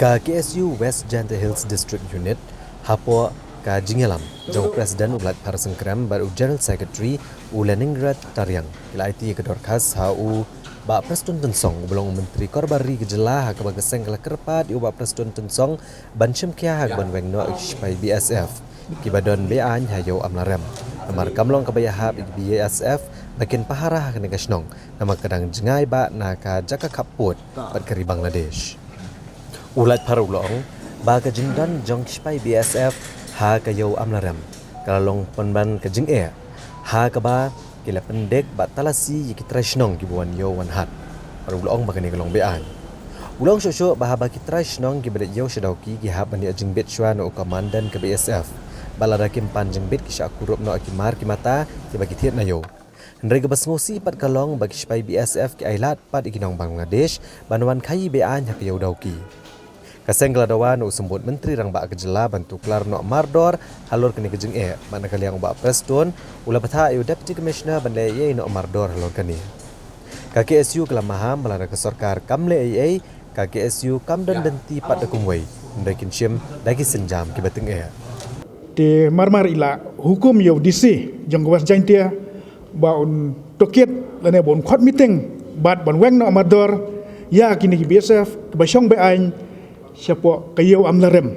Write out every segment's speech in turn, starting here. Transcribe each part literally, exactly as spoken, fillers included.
Ka K S U West Jaintia Hills District Unit, hapoh ka jingïalam jong u President u Laitphar Sengkrem bad u General Secretary u Leningrad Tariang, ki la aiti ka dorkhas ha u Bah Prestone Tynsong, uba long u Myntri Korbar Ri ka jylla, ha kaba ka seng ka la kyrpad ïa u Bah Prestone Tynsong ban shim khia ha kaban weng noh ïa ki shipai B S F kiba don be-aiñ ha Ïew Amlarem. Namar kam long kaba ïahap ïa ki B S F ba kin pahara ha kane ka shnong, namar ka dang jngai bah na ka jaka khappud bad ka ri Bangladesh. U Laitphar u la ong ba ka jingdon jong ki shipai B S F ha ka Ïew Amlarem ka la long pynban ka jingeh, ha kaba ki la pyndik bad talasi ïa ki trai shnong kiba wan ïew wan hat. Bad u la ong ba kane ka long be-aiñ. U la ong shuh shuh ba haba ki trai shnong kiba leit ïew sha Dawki ki hap ban ïoh jingbit shuwa na u Komandan ka B S F, bad lada kim pan jingbit ki shah kurup noh ïa ki mar ki mata kiba ki thied na ïew. Hynrei kaba sngewsih pat ka long ba ki shipai B S F ki ailad pat ïa ki nong Bangladesh ban wan khaii be-aiñ ha ka Ïew Dawki. Ka seng ka la dawa na u Symbud Myntri Rangbah ka jylla ban tuklar noh mardor halor kane ka jingeh, bad na ka liang u Bah Prestone u la bthah ïa u Deputy Commissioner ban leh ei ei noh mardor halor kane. Ka K S U ka la maham ba lada ka sorkar kam leh ei ei, ka K S U kam don lynti pat da kumwei, hynrei kin shim da ki sienjam kiba tyngeh. Te mar mar i la hukum ïa u D C jong ka West Jaintia ba un tohkit lane ba un khot meeting bad ban weng noh mardor ïa kine ki B S F kiba shong be-aiñ shapoh ka Ïew Amlarem.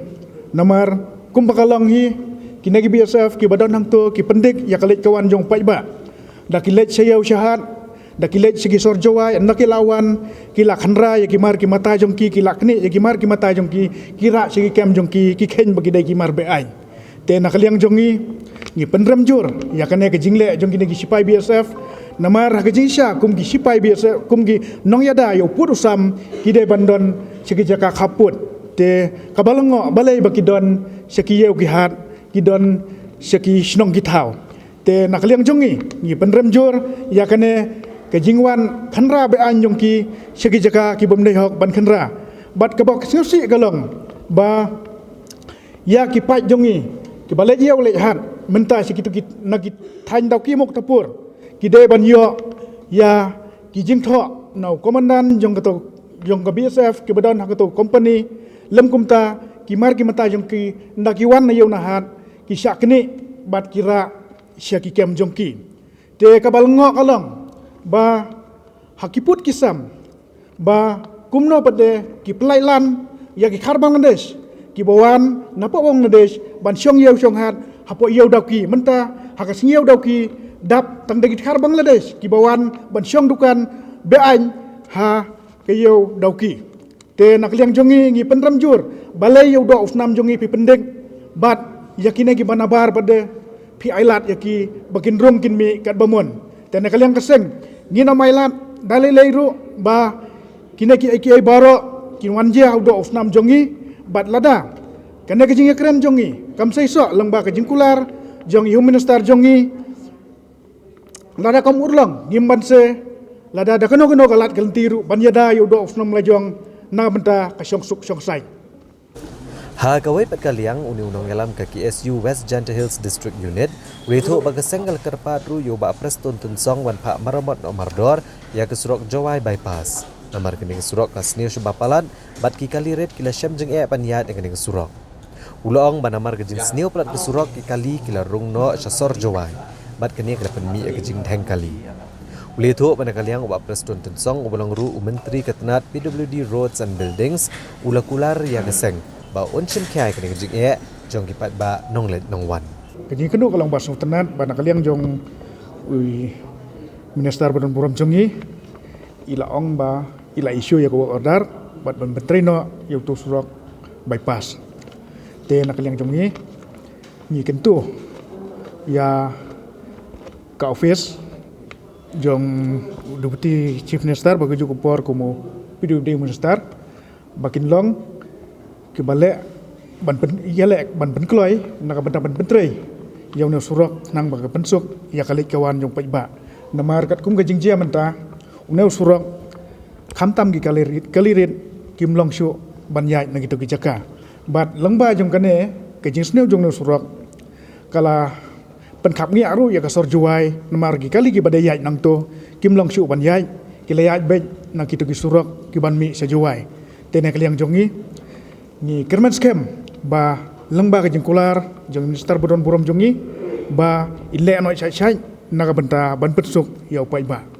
Namar kumba ka long hi, kine ki B S F kiba don hangto ki pyndik ïa ka leit ka wan jong paidbah. Da ki leit sha ïew sha hat, da ki leit sha ki sor Jowai, ynda ki la wan, ki la khynra ïa ki mar ki mata jong ki, ki la knieh ïa ki mar ki mata jong ki, ki rah sha ki kem jong ki, ki kheiñ ba ki dei ki mar be-aiñ. Te na ka liang jong ngi, ngi pynrem jur ïa kane ka jingleh jong kine ki shipai B S F. Namar ha ka jingshisha kum ki shipai B S F, kum ki nongïada ïa u pud u sam, ki dei ban don sha ki jaka khappud. Te kaba lyngngoh balei ba ki don sha ki ïew ki hat, ki don sha ki shnong ki thaw. Te na ka liang jong ngi, ngi pynrem jur ïa kane ka jingwan khynra be-aiñ jong ki sha ki jaka ki bym dei hok ban khynra. Bad kaba sngewsih ka long ba ïa ki paid jong ngi kiba leit ïew leit hat mynta sha kito ki, na ki thaiñ Dawki Muktarpur, ki dei ban ïoh ïa ki jingthoh na u Komandan jong kato, jong ka B S F kiba don ha kato company, lem kumta ki mar ki mata jong ki, ynda ki wan na ïew na hat, ki shah knieh bad ki rah sha ki kem jong ki. Te kaba lyngngoh ka long ba ha ki pud ki sam, ba kumno pat de ki pynlait lan ïa ki khar Bangladesh kiba wan napoh Bangladesh ban shong ïew shong hat hapoh Ïew Dawki. Mynta ha ka sngi Ïew Dawki dap tang da ki khar Bangladesh kiba wan ban shong dukan be-aiñ ha ka Ïew Dawki. Te na ka liang jong ngi, ngi pynrem jur balei ïa u doh u snam jong ngi phi pyndik, bad ïa kine kiba nabar pat de phi ailad ïa ki ba kin rung kin mih katba mon. Te na ka liang ka seng, ngin ym ailad da lei lei ruh ba kine kiei kiei baroh kin wan jia ha u doh u snam jong ngi. Bad lada kane ka jingïakren jong ngi kam seisoh lyngba ka jingkular jong i Home Minister jong ngi, lada kam urlong, ngim banse lada da kano kano ka lad ka lynti ruh ban ïada ïa u doh u snam lajong na ka bynta ka shongsuk shongsaiñ. Ha kawei pat ka liang, une u nongïalam ka K S U West Jaintia Hills District Unit u la ïathuh ba ka seng ka la kyrpad ruh ïa u Bah Prestone Tynsong ban phah maramot noh mardor ïa ka surok Jowai Bypass. Namar kane ka surok ka sniew shaba palat, bad ki kali rit ki la shem jingeh ban ïaid ïa kane ka surok. U la ong ba namar ka jingsniew palat ka surok, ki kali ki la rung noh sha sor Jowai, bad kane ka la pynmih ïa ka jingdheng kali. U la ïathuh ba na ka liang u Bah Prestone Tynsong uba long ruh u Myntri ka tnat P W D Roads and Buildings u la kular ïa ka seng ba un shim khia ïa kane ka jingeh jong ki paidbah nongleit nongwan. Ka jingkynduh ka long ba sngewtynnat ba na ka liang jong u Minister ba don burom jong ngi, i la ong ba i la issue ïa ka work order bad ban pyntrei noh ïa uto u surok bypass. Te na ka liang jong ngi, ngi kyntu ïa ka office jong u Deputy Chief Minister ba kajuh ka por kum u P W D Minister ba kin long kiba leh ban pyn, ïaleh ban pynkloi na ka bynta ban pyntrei ïa une u surok khnang ba ka pynsuk ïa ka leit ka wan jong paidbah. Namar katkum ka jingjia mynta, une u surok khamtam ki kali rit, kali rit kim long shuh ban ïaid na kito ki jaka. Bad lyngba jong kane ka jingsniew jong une u surok ka la pynkhapngiah ruh ïa ka sor Jowai, namar ki kali kiba dei ïaid nangto kim long shuh ban ïaid, ki la ïaid beit na kito ki surok kiban mih sha Jowai. Te na ka liang jong ngi, Ngi kyrmen skhem ba lyngba ka jingkular jong Minister ba don burom jong ngi, ba in leh noh shait shait na ka bynta ban pynsuk ïa u paidbah.